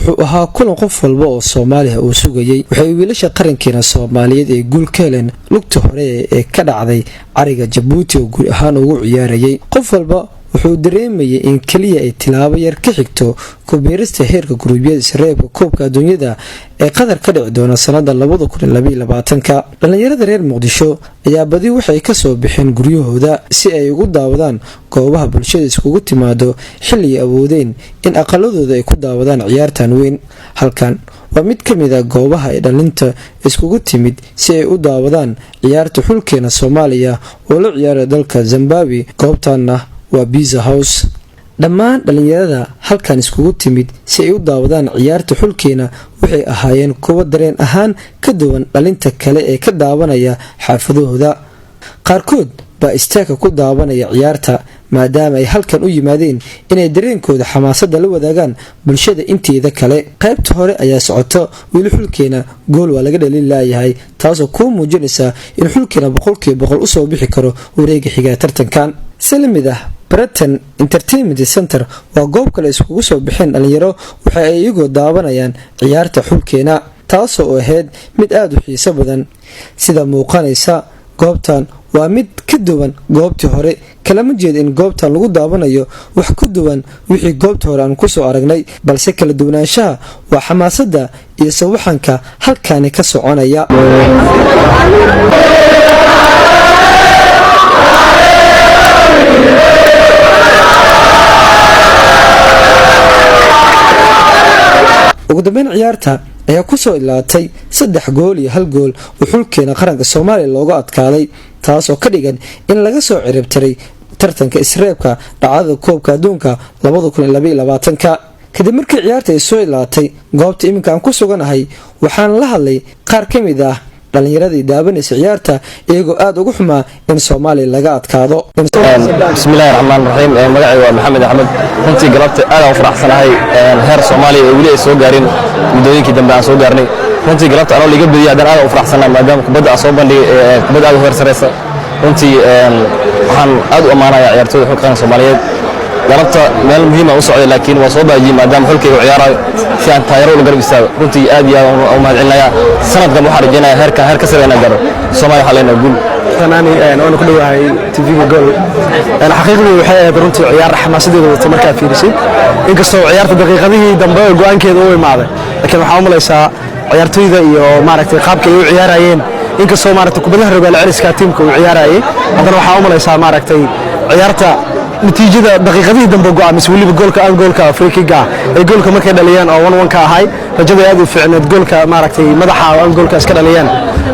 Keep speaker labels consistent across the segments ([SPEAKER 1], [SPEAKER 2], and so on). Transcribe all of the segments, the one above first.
[SPEAKER 1] Wuxuu ahaa kulan qof walba oo Soomaaliya uu sugayey. Waxay wiilasha qarankeena Soomaaliyeed ee guul ka heleen lugta hore ee ka dhacday cariga Jabuuti oo guud ahaan ugu ciyaarayay. Qof walba wuxuu dareemayay in keliya ay tilaabo yar ka xigto kubiirista heerka guruubyada isreebka koobka adduunyada ee Qatar ka dhici doona sanada 2022-ka. Dhallinyarada reer Muqdisho ayaa badi waxay kasoo baxeen guryahooda si ay ugu daawadaan goobaha bulshada iskugu timaado, xilli ay awoodeen in aqaladooda ay ku daawadaan ciyaartan weyn. Halkan waa mid ka mid a goobaha ay dhalinta iskugu timid si ay u daawadaan ciyaarta xulkeena Soomaaliya oo la ciyaaraya dalka Zimbabwe. Goobtanna waa Biza House. Dhammaan dhallinyarada halkan iskugu timid si ay u daawadaan ciyaarta xulkeena waxay ahaayeen kuwo dareen ahaan ka duwan dhalinta kale ee ka daawanaya xaafadahooda. Qaarkood baa istaagka ku daawanaya ciyaarta, maadaama ay halkan u yimaadeen inay dareenkooda xamaasadda la wadaagaan bulshada inteeda kale. Qaybta hore ayaa socoto, weli xulkeena gool waa laga dhalin laayahay, taasoo kuu muujinaysa in xulkeena 100% usoo bixi karo wareega xigaa tartankan. Si la mid ah, Britain Entertainment Center waa goob kale iskugu soo baxeen dhalinyaro. Waxa ay iyagoo daawanayaan ciyaarta xulkeena, taasoo ahayd mid aada u xiiso badan. Sida muuqanaysa, goobtan waa mid ka duwan goobtii hore. Kalama jeeda in goobtan lagu daawanayo wax ku duwan wixii goobta hore aan kusoo aragnay, balse kala duwanaanshaha waa xamaasadda iyo sawaxanka halkaani ka soconaya. Ugu dambeyn, ciyaarta ayaa kusoo ilaatay 3 gool iyo 1 gool oo xulkeena qaranka Soomaaliya looga adkaaday, taas oo ka dhigan in laga soo ciribtiray tartanka isreebka dhacdada koobka adduunka 2022-ka. Kadib markii ciyaarta ay soo ilaatay, goobta iminka aan ku suganahay waxaan la hadlay qaar ka mid ah dhallinyaradii daawanaysa ciyaarta, iyagoo aada uga xumaa in Soomaaliya laga adkaado.
[SPEAKER 2] Bismillahi raxmaan raxiim. Magacay waa Maxamed Axmed. Runtii galabta aad aan u faraxsanahay heer Soomaaliya ee weli ay soo gaarin muddooyinkii dambe aan soo gaarnay. Runtii galabta anoo liiga badiyay, haddana aad aan u faraxsanahay, maadaama kubadda aan soo bandhigay kubadda aad u heer sareysa. Runtii waxaan aad u ammaanayaa ciyaartooyda xulka qaranka Soomaaliyeed. Galabta meel muhiim aan u socday, laakiin waa soo baajiyey maadaama xulkayga u ciyaarayo, si aan taageero ula garab istaago. Runtii aad iyo aad aan u mahadcelinayaa. Sanadkan waxaan rajaynayaa heerkan heer ka sare inaan gaaro. Soomaaliya waxaa leenahay guul.
[SPEAKER 3] Tanaani waana ku dhowahay TV-ga Gool. Xaqiiqdii waxay ahayd runtii ciyaar xamaasadeeda wadato markaa fiirisid, inkastoo ciyaarta daqiiqadihii dambe oo go'aankeeda u imaaday, laakiin waxaa u malaysaa ciyaartoyda iyo maaragtay qaabka ay u ciyaarayeen, inkastoo maaragtay kubadaha rogaal celiska tiimka uu ciyaarayay, haddana waxaa u malaysaa maaragtay ciyaarta natiijada daqiiqadihii dambe go'aamise, weliba goolka aan goolka free kick-ga ay goolka markay dhaliyeen oo 1-1 ka ahay, rajada aad u fiicneed goolka maaragtay madaxa oo aan goolka iska dhaliyeen.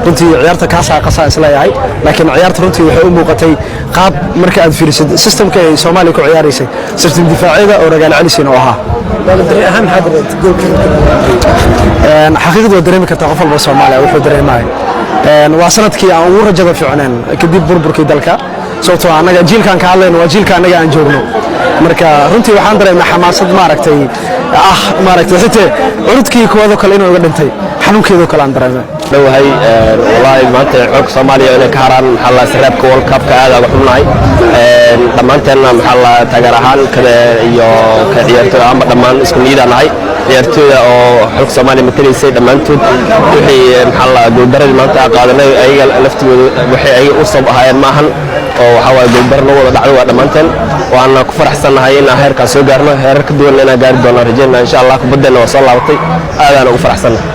[SPEAKER 3] Runtii ciyaarta kaasaa qasaa isleeyahay, laakiin ciyaarta runtii waxay u muuqatay qaab marka aad fiirisid systemka ay Soomaaliya ku ciyaaraysay, system difaacyada oo ragaal celisiin oo ahaa. Xaqiiqdu waa dareemi kartaa, qof walba Soomaaliya wuxuu dareemayo. Waa sanadkii aan ugu rajada fiicneen kadib burburkii dalka, sababtoo annaga jiilkaan ka hadlayno waa jiilka annaga aan joogno. Marka runtii waxaan dareemay xamaasad maaragtay ah, maaragtay xitee curudkii kuwadoo kale inuu iga dhintay xanuunkeedoo kale aan dareemay.
[SPEAKER 2] Dhowahay. Wallaahi maanta xulka Soomaaliya inay ka haraan, maxaa la, sareebka World Cup-ka aad uga xunnahay dhammaanteenna, maxaa la, taageer ahaan iyo ka ciyaartooy ahaanba dhammaan isku niyadaan nahay. Ciyaartooyda oo xulka Soomaaliya matalaysay dhammaantood wixii, maxaa la, guuldaradii maanta aan qaadanay, ayaga laftigooda waxay ayaga u sabab ahaayeen ma ahan, oo waxaa waaye guuldaro noo wada dhacdo waa dhammaanteen. Waana ku faraxsannahay inaan heerkaas soo gaarno, heerar ka duwan inaan gaari doonaan rajaynaa, insha Allah. Kubaddeenna waa soo laabatay, aadaan ugu faraxsannahay.